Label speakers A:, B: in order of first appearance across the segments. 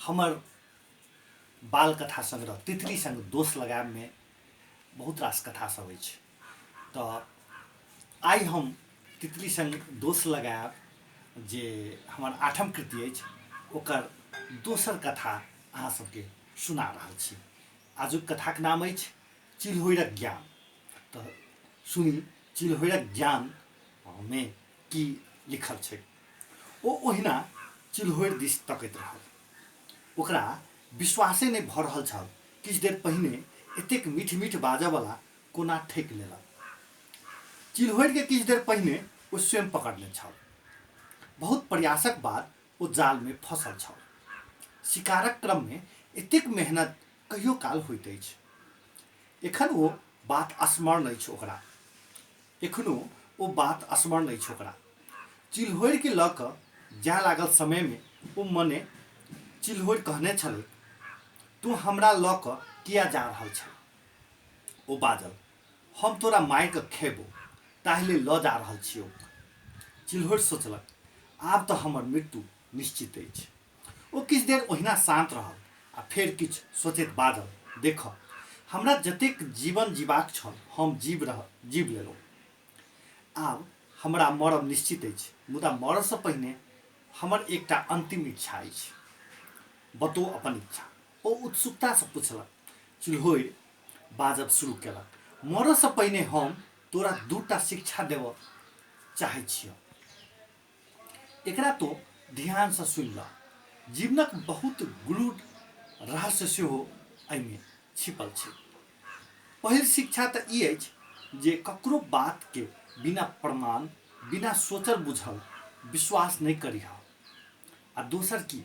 A: हमर बाल कथा संग्रह तितली संग दोष लगायबमे बहुत रास कथा सब अछि। तऽ आइ हम तितली संग दोष लगायब जे हमर आठम कृति अछि ओकर दोसर कथा अहाँ सबके सुना रहल छी। आजुक कथाक नाम अछि चिल्होरिक ज्ञान। तऽ सुनी चिल्होरिक ज्ञानमे की लिखल छै। ओ ओहिना चिल्होरि दिस तकैत रहल। ओकरा विश्वासे नहि भऽ रहल छल, किछु देर पहिने एतेक मीठ-मीठ बाजऽवला कोना ठकि लेलक। चिल्होरिकेँ किछु देर पहिने ओ स्वयं पकड़ने छल। बहुत प्रयासक बाद ओ जालमे फँसल छल। शिकारक क्रममे एतेक मेहनत कहियो काल होइत अछि। एखन ओ बात स्मरण अछि ओकरा। एखनो ओ बात स्मरण अछि ओकरा। चिल्होरिकेँ लऽ कऽ जाय लागल समयमे ओ मने चिल्होरि कहने छलैक, तोँ हमरा लऽ कऽ किएक जा रहल छेँ? ओ बाजल, हम तोरा मारि कऽ खयबौ, ताहि लेल लऽ जा रहल छियौक। चिल्होरि सोचलक, आब तँ हमर मृत्यु निश्चित अछि। ओ किछु देर ओहिना शान्त रहल आ फेर किछु सोचैत बाजल, देखह, हमरा जतेक जीवन जीबाक छल, हम जीब रह जीब लेलहुँ। आब हमरा मरब निश्चित अछि, मुदा मरऽसँ पहिने हमर एकटा अन्तिम इच्छा अछि। बतो अपन इच्छा। ओ उत्सुकतासँ पुछलक। चिल्होरि बाजब शुरू केलक, मरऽसँ पहिने हम तोरा दूटा शिक्षा देबऽ चाहैत छियह। एकरा तोँ ध्यानसँ सुनि लह। जीवनक बहुत गूढ़ रहस्य सेहो एहिमे छिपल छैक। पहिल शिक्षा तऽ ई अछि जे ककरो बातके बिना प्रमाण, बिना सोचल-बुझल विश्वास नहि करिहह। आ दोसर की?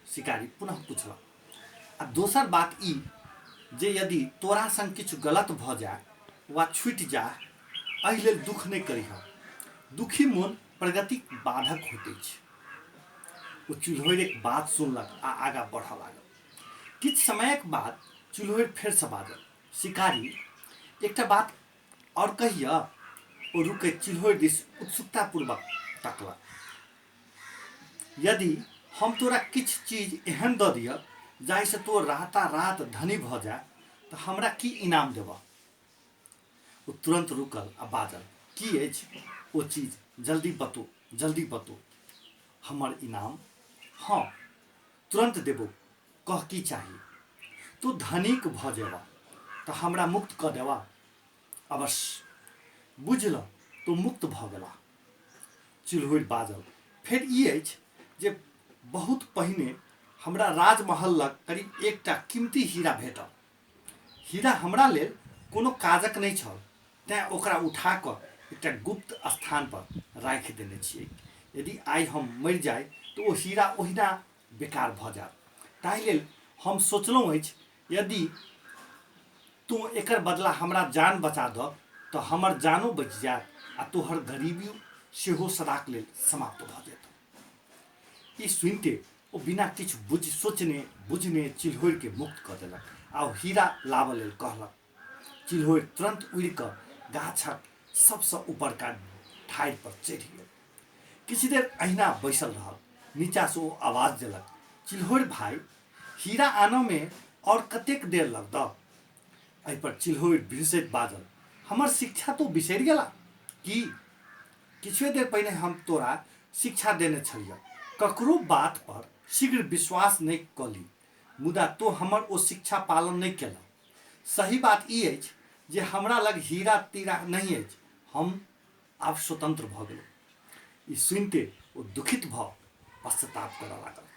A: शिकारी पुनः पुछलक। आ दोसर बात ई जे यदि तोरा संग किछु गलत भऽ जाय वा छूटि जाय एहि लेल दुख नहि करिहऽ। दुखी मोन प्रगतिक बाधक होइत अछि। ओ चुल्होरिक बात सुनलक आ आगाँ बढ़ऽ लागल। किछु समयक बाद चुल्होरि फेरसँ बाजल, शिकारी, एकटा बात आओर कहिअ? ओ रुकैत चिल्होरि दिस उत्सुकतापूर्वक तकलक। यदि हम तोरा किछु चीज एहन दऽ दिअ जाहिसँ तोँ रातारात धनी भऽ जाए तऽ हमरा की इनाम देबह? ओ तुरन्त रुकल आ बाजल, की अछि ओ चीज? जल्दी बतो, जल्दी बतो। हमर इनाम? हँ, तुरन्त देबौ। कह की चाही? तोँ धनिक भऽ जेबह तऽ हमरा मुक्त कऽ देबह? अवश्य। बुझि लह, तोँ मुक्त भऽ गेलह। चिल्होरि बाजल, फेर ई अछि जे बहुत पहिने हमरा राजमहल लग करीब एकटा कीमती हीरा भेटल। हीरा हमरा लेल कोनो काजक नहि छल, तेँ ओकरा उठा कऽ एकटा गुप्त स्थान पर राखि देने छिऐक। यदि आइ हम मरि जाइ तऽ ओ हीरा ओहिना बेकार भऽ जायत। ताहि लेल हम सोचलहुँ अछि, यदि तोँ एकर बदला हमरा जान बचा दह तऽ हमर जानो बचि जायत आ तोहर गरीबी सेहो सदाक लेल समाप्त भऽ जेतौ। ई सुनिते ओ बिना किछु बुझि सोचने बुझने चिल्होरिकेँ मुक्त कऽ देलक आ ओ हीरा लाबऽ लेल कहलक। चिल्होरि तुरन्त उड़ि कऽ गाछक सभसँ उपरका ठाढ़ि पर चढ़ि गेल। किछु देर अहिना बैसल रहल। नीचासँ ओ आवाज देलक, चिल्होरि भाइ, हीरा आनऽमे आओर कतेक देर लगतह? एहिपर चिल्होरि बिहुँसैत बाजल, हमर शिक्षा तोँ बिसरि गेला की? किछुए देर पहिने हम तोरा शिक्षा देने छलियह, ककरो बात पर शीघ्र विश्वास नहि कऽ ली। मुदा तोँ हमर ओ शिक्षा पालन नहि केलह। सही बात ई अछि जे हमरा लग हीरा-तीरा नहि अछि। हम आब स्वतंत्र भऽ गेलहुँ। ई सुनिते ओ दुखित भऽ पश्चाताप करऽ लागल।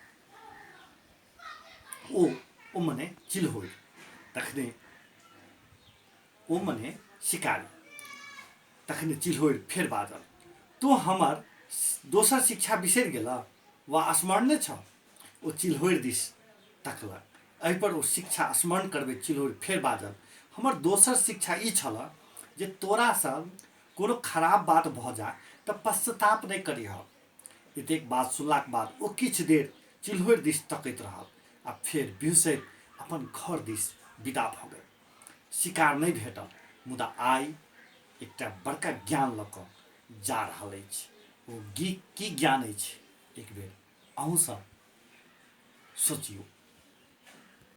A: ओ ओ मने चिल्होरि। तखने ओ मने शिकारी। तखने चिल्होरि फेर बाजल, तोँ हमर दोसर शिक्षा बिसरि गेलह वा स्मरणे छह? ओ चिल्होरि दिस तकलक। एहिपर ओ शिक्षा स्मरण करबैत चिल्होरि फेर बाजल, हमर दोसर शिक्षा ई छलह जे तोरा संग कोनो खराब बात भऽ जाय तऽ पश्चाताप नहि करिहह। एतेक बात सुनलाक बाद ओ किछु देर चिल्होरि दिस तकैत रहल आ फेर बिहुँसैत अपन घर दिस विदा भऽ गेल। शिकार नहि भेटल मुदा आइ एकटा बड़का ज्ञान लऽ कऽ जा रहल अछि। ओ की ज्ञान अछि एक बेर अहूँ सब सोचियौ।